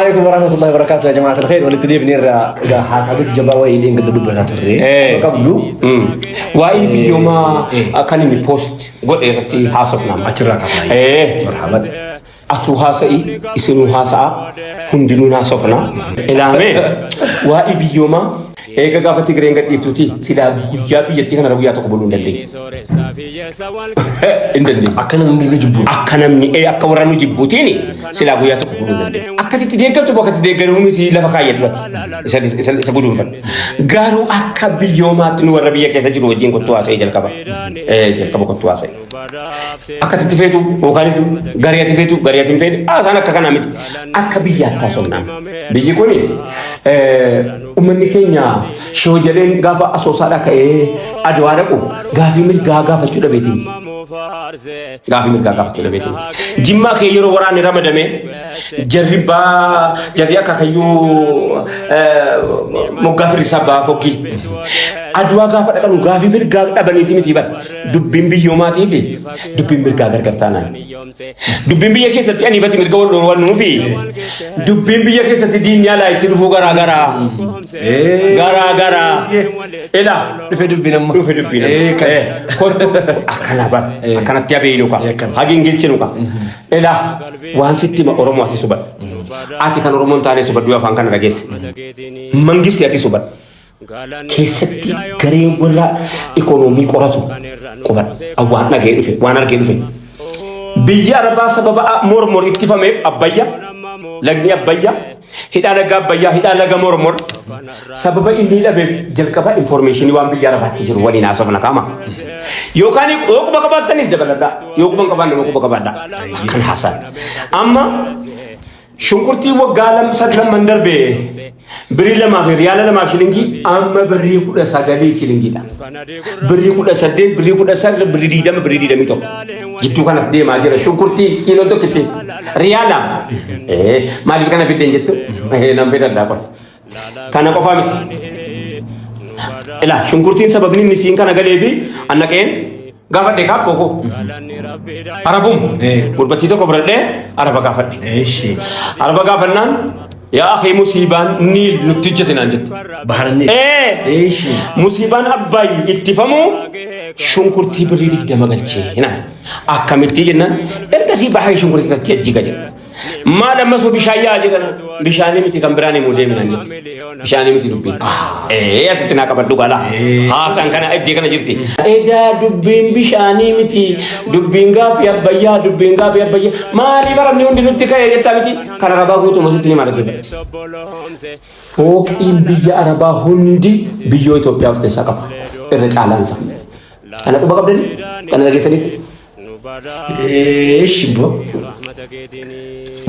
alaikum warahmatullahi wabarakatuh yaa jamaa'a alkhair walitti deebine irraa egaa haasaa jajjabaa wayii dheengadda dubbataa turre. Qabdu. Waa'ee biyyoomaa kan inni post godhe irratti haasofna. Achirraa kaafna. Marhaban. Atuu haasa'i, isinuu haasa'a, hundinuun haasofna. Ilaamee waa'ee biyyoomaa eega gaafa Tigreen gadhiiftuuti silaa guyyaa biyyattii kanarra guyyaa tokko buluu hin dandeenye. Hin dandeenye. Akka namni nu jibbu. Akka namni akka warra nu jibbuutiin silaa guyyaa tokko buluu hin dandeenye. Akkasitti deeggartu akkasitti deeggaruu miti lafa kaayyatu ati. Isa guduunfadhu. Garuu akka biyyoomaatti nu warra biyya keessa jiru wajjin kottuu haasa'ee jalqaba. Jalqaba kottuu haasa'e. Akkasitti feetu yookaan garee ati feetu garee ati hin feene haasaan akka kanaa miti. Akka biyyaatti haasofnaa. Biyyi kuni uummanni keenya shoo jedheen gaafa Asoosaadhaa ka'ee Adwaa dhaqu gaafii mirgaa gaafachuu dhabeeti miti. Gaafii mirgaa gaafachuu dhabeeti miti. Jimmaa kee yeroo waraanni ramadame jarri baa jarri akaakayyuu moggaa firrisaa baa foggii. Adwaa gaafa dhaqanu gaafii mirgaa dhabaniiti miti bara. Dubbiin biyyoomaatii fi dubbiin mirgaa gargar taanaan. Dubbiin biyya keessatti aniifati mirga wal dhorwannuu fi dubbiin biyya keessatti diinni alaa itti dhufuu garaa garaa. Garaa garaa. Ila. Dhufe dubbiin amma. Dhufe dubbiin amma. Kottu akkana bara. Akkanatti abeeynu ka. Hagi hin gilchinu ka. Ila waan sitti hima Oromoo ati subadhu. Ati kan Oromoo hin taane subadhu afaan kana dhageesse. Mangisti ati subadhu. Keessatti gareen warra ikoonoomii qoratu qubadha. Waan dhaga'ee dhufe, waan argee dhufe. Biyyi Arabaa sababa Mormor ittifameef Abbayya, lagni Abbayya, hidhaa laga Abbayyaa, hidhaa laga Mormor sababa inni dhabeef jalqaba informeeshinii waan biyya Arabaatti jiru waliin haasofna kaama. Yookaan yoo quba qabaattanis dabaladhaa, yoo quba hin qabaanne immoo quba qabaadhaa. Akkan haasaan. Amma shunkurtii waggaa sad lamman darbe birrii 2 fi riyaala 2 fi shilingii amma birrii 19 shilingiidha. Birrii 18, birrii 19, birrii 20, birrii 21. Jidduu kana deemaa jira shunkurtii kiiloon tokkitti riyaala. Maaliif kana fiddeen jettu? Nan fidadhaa qofa. Kana qofaa miti. Ilaa shunkurtiin sababni inni siin kana galee fi annaqeen gaafadhe kaabboo koo. Arabum gurbattii tokko fudhadhee araba gaafadhe. Araba gaafannaan yaa akhi musiibaan Niil nutti hojjete naan jette. Bahar Niil. Musiibaan Abbaay ittifamu shunkurtii birrii 20 galchee naan. Akkamittii jennaan ergasii bahari shunkurtii takki ajjiga jedhe. Maal amma soo bishaan yaa jedhan bishaanii miti kan biraan himuu deemnan jette. Bishaanii miti dubbiin. Asitti naa qabadhu gala. Haasaan kana iddee kana jirti. Edaa dubbiin bishaanii miti dubbiin gaafii Abbayyaa dubbiin gaafii Abbayyaa maaliif arabni hundi nutti ka'e jettaa miti kan arabaa guutuu sitti hima dhaggeeffadhu. Fooqiin biyya arabaa hundi biyyoo Itoophiyaa of keessaa qaba. Irra caalaansa. Kana quba qabdanii? Kana dhageessaniitu? Eeshi bro.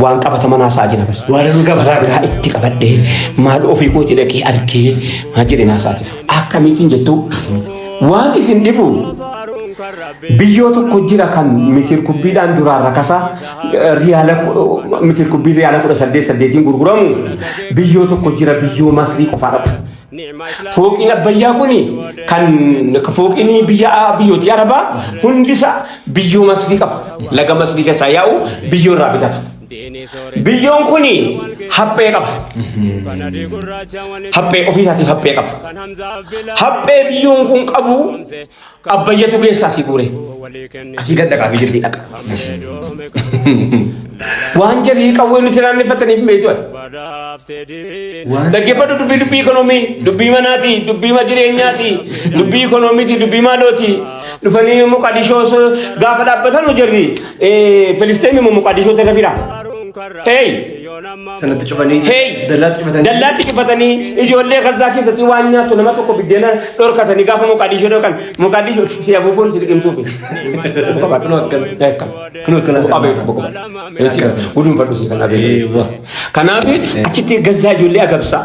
Waan qabataman haasaa jira bar. Waan nu gabataa Ragaa itti qabadhee maal ofii kooti dhaqee argee maal jedheen haasaa jira. Akkamittiin jettu waan isin dhibu biyyoo tokko jira kan mitir kubbiidhaan duraan rakasa riyaala mitir kubbii riyaala 18 8n gurguramu biyyoo tokko jira biyyoo Masrii qofaa dhaqu. Fooqiin Abbayyaa kuni kan fooqiin biyya biyyooti Arabaa hundisa biyyoo Masrii qaba. Laga Masrii keessaa yaa'u biyyoo irraa bitata. Biyyoon kuni haphee qaba. Haphee ofii isaatiif haphee qaba. Haphee biyyoon kun qabu Abbayyatu keessaa si guure. Asii gad dhaqaa biyya. Asii dhaqa. Waan jarri qawwee nuti naannefataniif beektu ati. Dhaggeeffadhu dubbii dubbii ikonoomii, dubbii manaati, dubbii jireenyaati, dubbii ikoonoomiiti, dubbii maalooti. Dhufanii Moqadishoos gaafa dhaabbatan jarri Filisxeem immoo Moqadishoo irra fira. Hey! Sanatti cufanii. Hey! Dallaatti cufatanii. Dallaatti cufatanii ijoollee Gazzaa keessatti waan nyaattu nama tokko biddeena dhorkatanii gaafa Moqadishoo dhorkan Moqadishoo si afuufuun si liqimsuufi. Kunoo akkana. Kunoo akkana. Guduunfadhu si kan abeeku. Kanaaf achitti Gazzaa ijoollee agabsa.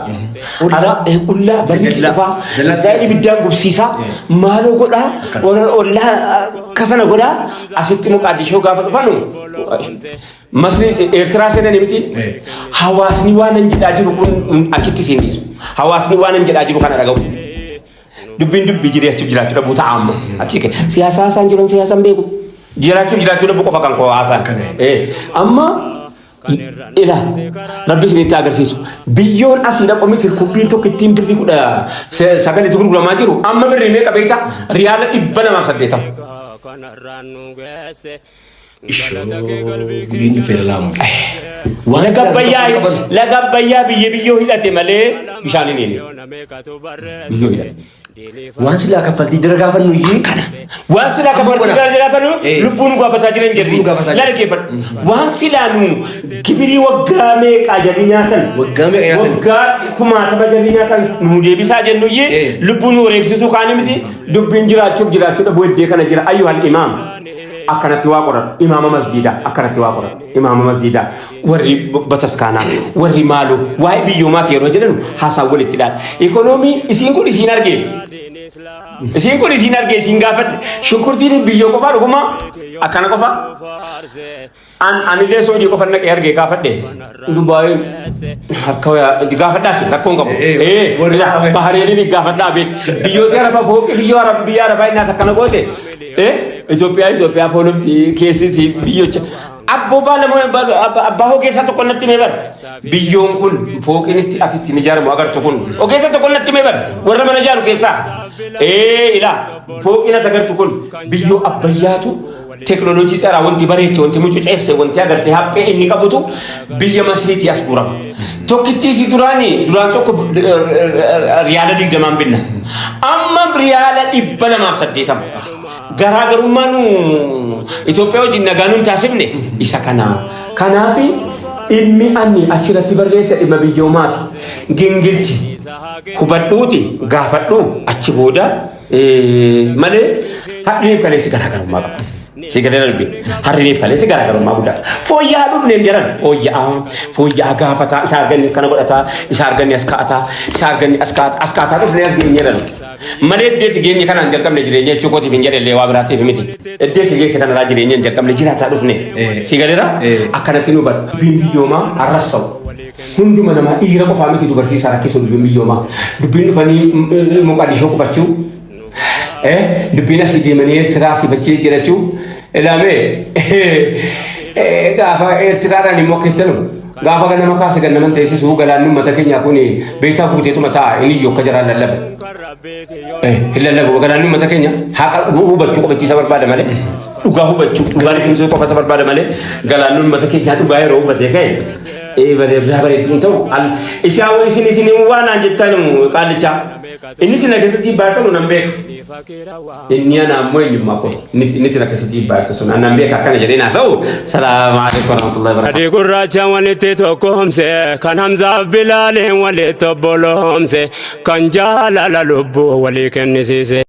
Qullaa barri dhufaa. Israa'el ibiddaan gubsiisaa. Maaloo godhaa. Ollaa kasana godhaa. Asitti Moqadishoo gaafa dhufanu. Masri Eertiraa seenanii miti. Hawaasni waan an jedhaa jiru kun achitti siin dhiisu. Hawaasni waan an jedhaa jiru kana dhaga'u. Dubbiin dubbii jiraachuuf jiraachuu dhabuu ta'a amma. Achi siyaasaa isaan jiran siyaasaan beeku. Jiraachuuf jiraachuu dhabuu qofa kan koo haasaan. Amma Ila rabbi isinitti agarsiisu. Biyyoon asii dhaqu miti kubbiin tokko ittiin birrii 19tti gurguramaa jiru amma birrii meeqa beektaa? Riyaala 280. Ishoo gudiin dhufeera laamu. Laga Abbayyaa laga Abbayyaa biyya biyyoo hidhate malee bishaan hin hiine. Biyyoo hidhate. Waan silaa kaffaltii jira gaafannu iyyuu. Waan silaa kaffaltii Kana. gara jiraatanu Eh. lubbuu nu gaafataa jiran jirri. Lubbuu nu gaafataa jiran. Laala keeffadhu. Waan silaa nu gibirii waggaa meeqaa jarri nyaatan. Waggaa meeqa nyaatan? Waggaa kumaatama jarri nyaatan nu deebisaa jennu iyyee Eh. lubbuu nu wareegsisuu kaanii miti dubbiin jiraachuuf jiraachuu dhabuu iddee kana jira ayyuhal imaam. Akkanatti waa qoran imaama masjiidaa akkanatti waa qoran imaama masjiidaa warri bataskaanaa warri maaloo waa'ee biyyoomaati yeroo jedhanu haasaan walitti dhaala. Ikoonoomii isiin kun isiin argee isiin kun isiin argee isiin gaafadhe shunkurtiin biyyoo qofaa dhuguma akkana qofaa an anillee soodii qofa naqee argee gaafadhe Dubaay harka gaafadhaas rakkoon qabu. Eh, warri Bahareeniin gaafadhaa beek biyyoota araba fooqi biyyoo araba biyya arabaa innaas akkana goote Itoophiyaa Itoophiyaa foolofti keessi biyyocha abboo baala abbaa ogeessa tokko natti mee bar biyyoon kun fooqiin itti ati ittiin ijaaramu agartu kun ogeessa tokko natti mee bar warra mana ijaaru keessaa ee ilaa fooqiin ati agartu kun biyyoo abbayyaatu teknooloojii xaraa wanti bareeche wanti mucuceesse wanti agarte haphee inni qabutu biyya masriitii as guurama. Tokkittii si duraani duraan tokko riyaala 20n binna. Amma riyaala 280. Garaagarummaa nu Itoophiyaa wajjin nagaa nuun taasifne isa kana. Kanaaf dhimmi ani achirratti barreesse dhimma biyyoomaati. Gingilchi hubadhuuti gaafadhu achi booda malee har'iniif kaleessi garaagarummaa qaba. Si galee darbe har'iniif kaleessi garaagarummaa guddaa. Fooyya'aa dhufneem jedhan fooyya'aa fooyya'aa gaafataa isa arganni kana godhataa isa arganni as kaa'ataa isa arganni as kaa'ataa as kaa'ataa dhufnee as geenye jedhan. Malee iddeetti geenye kanaan jalqabne jireenya jechuu kootiif hin jedhe illee waa biraatiif miti. Iddeessi geesse kanarraa jireenya hin jalqabne jiraataa dhufne. Si galeera akkanatti nu bara. Dubbiin biyyoomaa har'as ta'u. Hunduma namaa dhiira qofaa miti dubartii isaa rakkisu dubbiin biyyoomaa. Dubbiin dhufanii Moqadishoo qubachuu. Dubbiin asii deemanii Eertiraa asii fachii jedhachuu. Ilaamee gaafa Eertiraadhaan immoo akka itti gaafa ganama kaase gannaman teessisuu galaanni uummata keenyaa kun beektaa guuteetuma taa'a inni iyyuu akka jaraan lallabu. Hin lallabu galaanni uummata keenya haqa hubachuu qofa isa barbaada malee dhugaa hubachuu dhugaa liqimsuu qofa isa barbaada malee galaanni uummata keenyaa dhugaa yeroo hubatee ka'e bareedaa bareedu ta'u isaa isin isin waan naan jettan qaallichaa inni sina keessatti baatanu nan beeka. Inni ana ammoo eenyummaa koo inni sina keessatti baatu sun annan beeka akkana jedhee naasa'u. Salaamu alaikum warahmatullahi wabarakatuh. Adii gurraacha walitti tokkoomse kan Hamzaaf Bilaaliin walitti obboloomse kan jaalala lubbuu walii kennisiise.